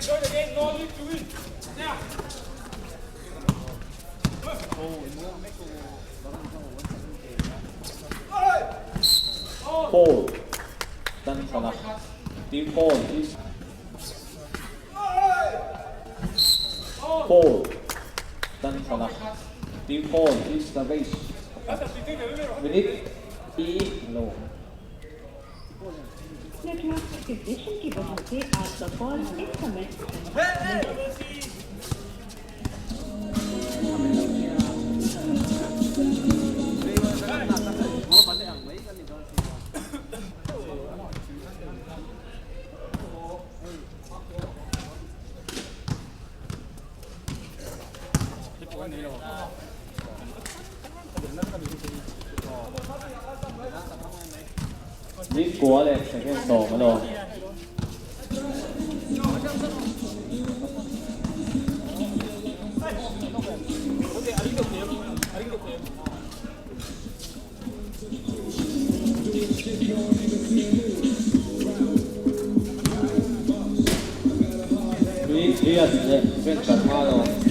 Foul dan sana team foul is Foul dan sana team foul is the base minute i lo. Network condition की वजह से आपका call इस समय Ni kua leh second sawm a lo. Tui riat leh second panga a lo.